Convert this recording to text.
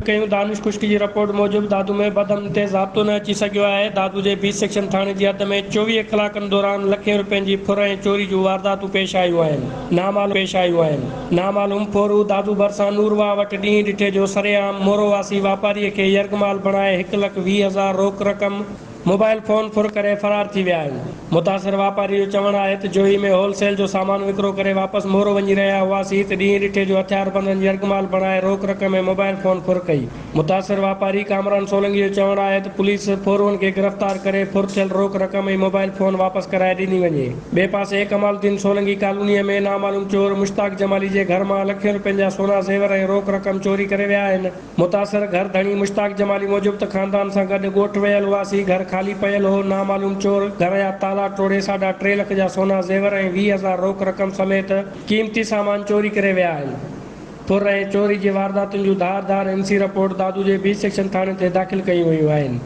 ڪيون دانش خشڪي جي رپورٽ موجب دادو ۾ بدامني تي ضابطو نه اچي سگهيو آهي دادو جي بي سيڪشن ٿاڻي جي حد ۾ 24 ڪلاڪن دوران لکين رپين جي ڦر ۽ چوري جون وارداتون پيش آيون آهن نامعلوم پيش آيون آهن نامعلوم ڦورو دادو ڀرسان نور واهه وٽ ڏينهن ڏٺي جو سرعام مورو واسي واپاري کي يرغمال بڻائي هڪ لک 20 هزار روڪ رقم موبائل فون ڦر ڪري فرار ٿي ويا آهن. متاثر واپاري جو چوڻ آهي ته جوهي ۾ هول سيل جو سامان وڪرو ڪري واپس مورو وڃي رهيا هئاسين ته ڏينهن ڏٺي جو هٿياربندن يرغمال بڻائي روڪ رقم ۽ موبائل فون ڦر ڪئي. متاثر واپاري ڪامران سولنگي جو چوڻ آهي ته پوليس ڦوروئن کي گرفتار ڪري ڦر ٿيل روڪ رقم ۽ موبائل فون واپس ڪرائي ڏني وڃي. ٻئي پاسي ڪمال الدين سولنگي ڪالونيء ۾ نامعلوم چور مشتاق جمالي جي گهر مان لکين رپين جا سونا زيور ۽ روڪ رقم چوري ڪري ويا آهن. متاثر گهر ڌڻي مشتاق جمالي موجب ته خاندان سان گڏ ڳوٺ ويل هئاسين، گهر خالي پيل هو، نامعلوم چور گهر جا تالا ٽوڙي ساڍا ٽي لک جا سونا زيور ۽ 20 هزار روڪ رقم سميت قيمتي سامان چوري ڪري ويا آهن. ڦر ۽ چوري جي وارداتن جون ڌار ڌار اين سي رپورٽ دادو جي بي سيڪشن ٿاڻي تي داخل ڪيون ويون آهن.